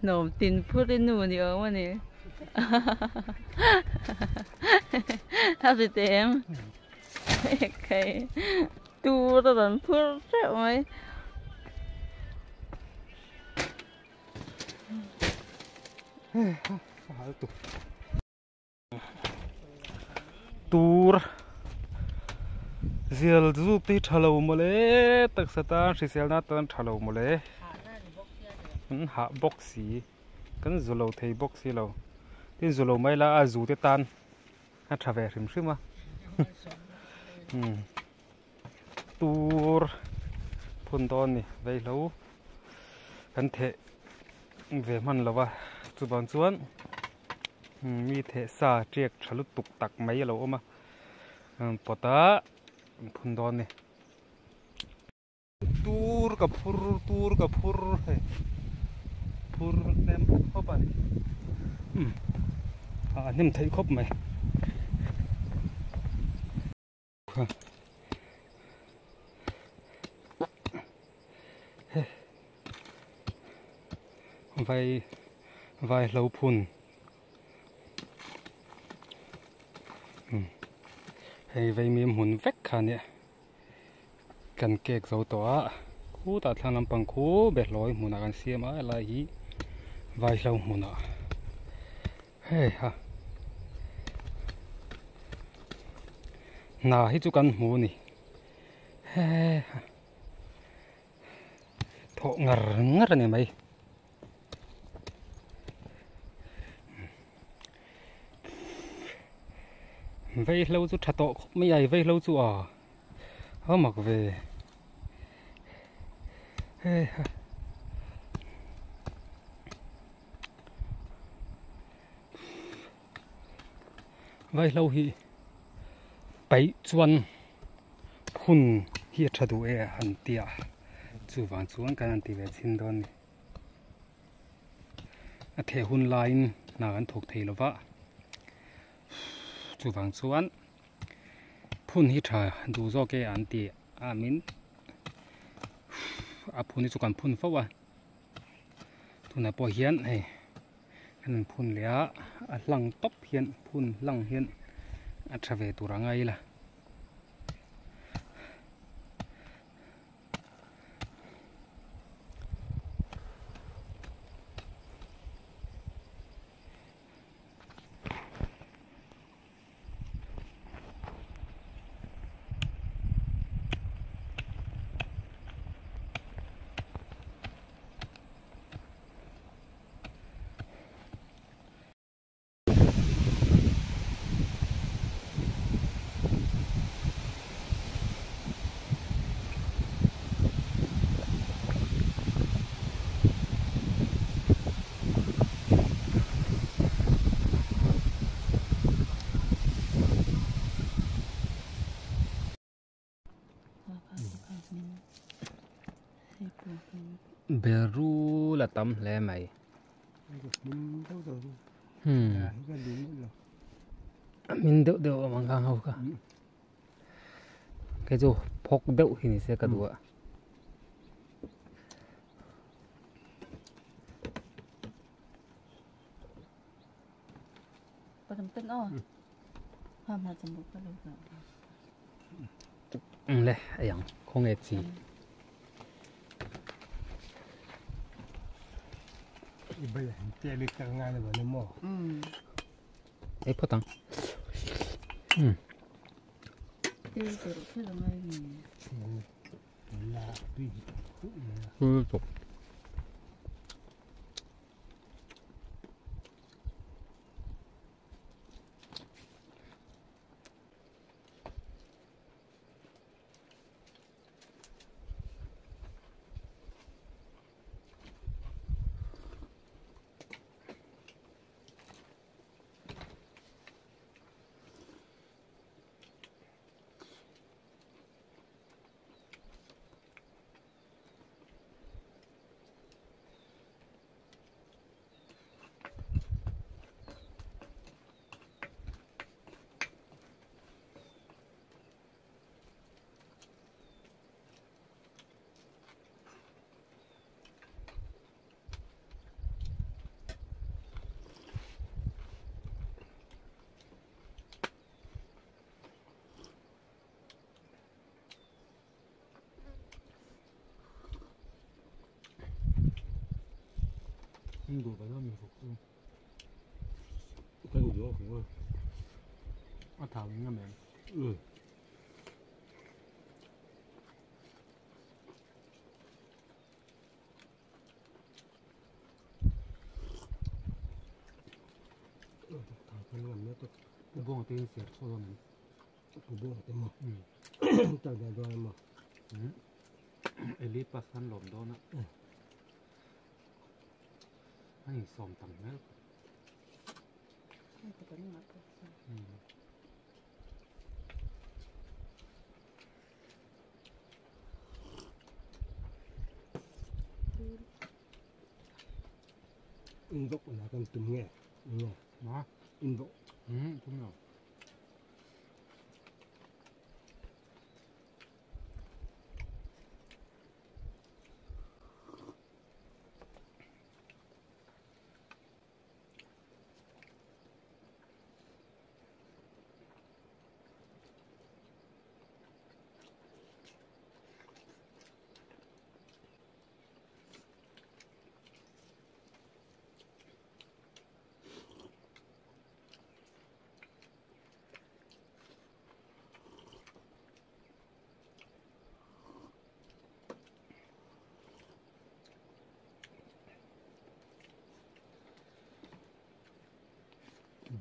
Hnawm tin phur i nu ni awm a ni. A ri teh em? Kai tur a rawn phur hreuh mai. Tur zial zuk te hi tha lo mawle taksa tan hriselna tan tha lo mawle an hah bawk si kan zu lo thei bawk si lo tin zu lo mai la a zu te tan a tha ve hrim hrim a tur phun dawn a ni vaihlo kan theh ve hman lo va chuvang chuan mi theh sa tiak tha lutuk tak mai a lo awm a pawt a phun dawn a ni. Tur ka phur tur ka phur hei phur hnem khawp a ni a hnem theih khawp mai. Vai vai hlo phun hei vaimim hmun vek kha nia kan cake zo tawh a khutah thlang lampang khu behlawi hmunah kan siam a helai hi vaihlo hmunah hei ha hna hi chu kan hmu a ni he ha thawh ngar ngar a ni mai. Vaihlo chu tha tawh khawp mai a vaihlo chu a a mak ve hei ha vaihlo hi paih chuan phun hi a tha duh e an tia chuvang chuan kan han ti ve chhin dawn a ni. A theh hun laiin hna kan thawk thei lo va, chuvang chuan phun hi tha duh zawk e an ti a min a phun hi chu kan phun fo a, tunah pawh hian hei kan han phun leh a, a hlang tawp hian phun hlang hian a tha ve tur a ngai la. Berul a tam hle mai. Min deuh deuh awm ang kha ho kha. Kei chu phawk deuh hi ni se ka duh a. Le ayang khaw nge chi. Ei phawt ang. Đồ phải nó mình phục Cái đồ cũng ngon. Ăn thảo ngon mẹ. Ừ. Thảo cái ngon nữa tôi. Buông tiền sẽ cho mình. Buông tiền mà. Tao đã rồi mà. Elite pasan lom đó nè. Anh xòm tầm mét. In vok là con tùm nghe. Nghe. Mà. In vok. Ừ, đúng rồi.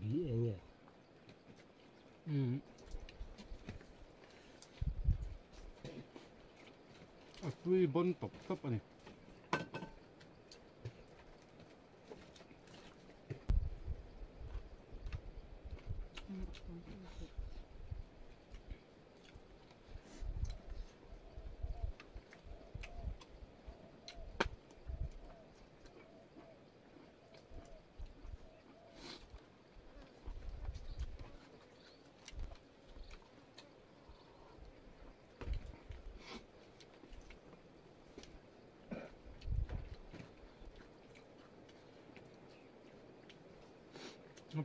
Bí nghe. Ừ. Tuy bon tộc thấp này.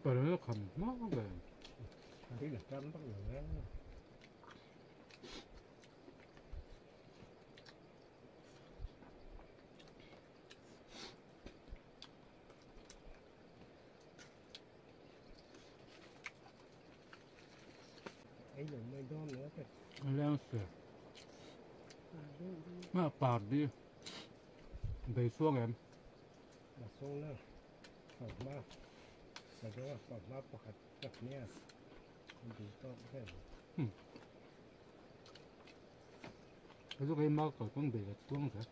Pero nó cầm nó về. Cái là cam bắt đầu. Ấy là mấy đom nữa kìa. Leo sửa. Mà bạc đi. Về xuống em. Mà xuống nữa. Phải mà. Mà đó là phải mà bạc bạc nhé. Không đủ to thế. Cái lúc em mau cởi con về là xuống rồi.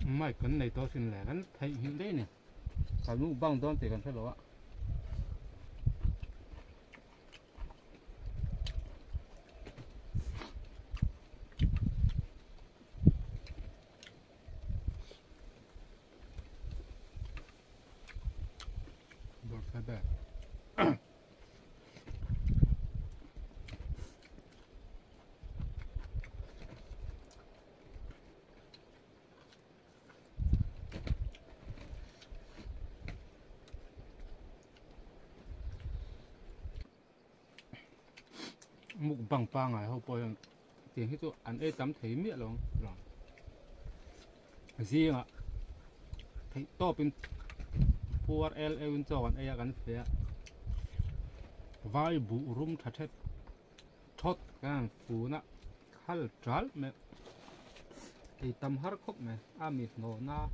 Mày cái này to xin lẻ hắn thấy hiện đấy nè. Cả nụ băng đón thì còn phải lo ạ. Mục bằng ba ngày hậu bồi tiền hết cho ăn ấy tắm thấy miệng luôn rồi riêng ạ thấy to bên puar l e cho ăn ấy ăn phía vai bụ rum thật hết thốt gan phú nè khal trál mẹ thì tầm har khóc mẹ amit nổ na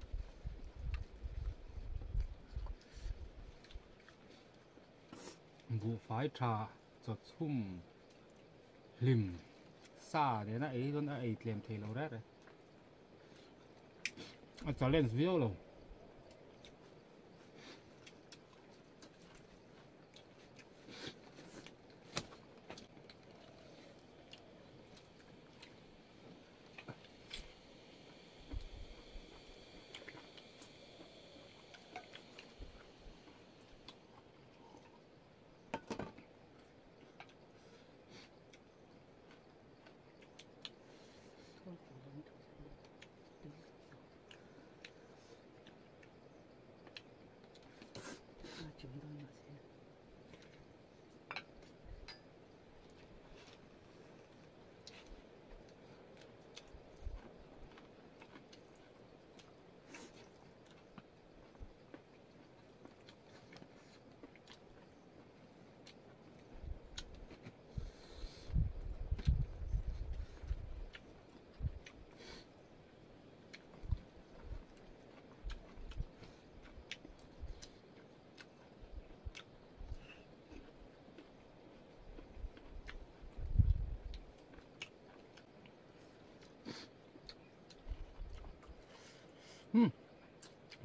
vụ phái trà giọt sum lim sa để nó ấy luôn nó ấy làm thì lâu đấy rồi cho lên view rồi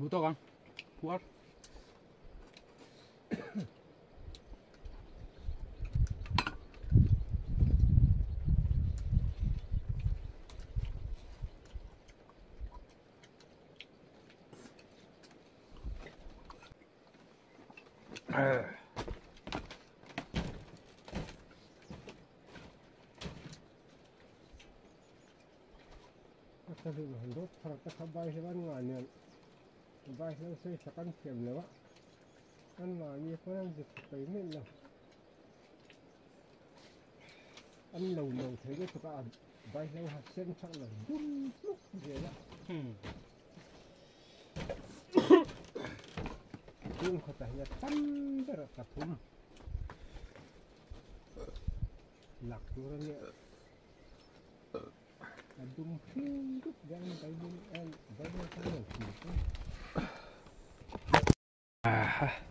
Mu to kang. Puar. Ăn lầu lầu thấy cái thực ra bay lâu hạt sen chắc là đúng lúc vậy đó. Cũng có thể là tâm rất là tập trung. Lạc chỗ đó nhẹ. Đúng lúc đang bay lên em bay lên cái này thì. À.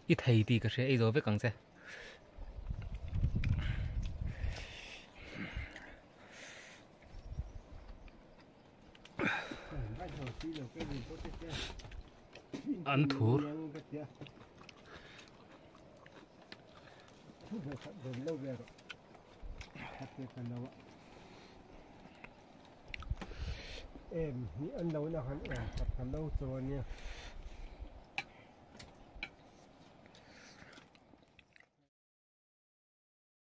Ít thầy thì cái sẽ ấy rồi với cẳng xe. Ăn thua. Em ni ăn đâu là hắn em tập hắn đâu rồi nha.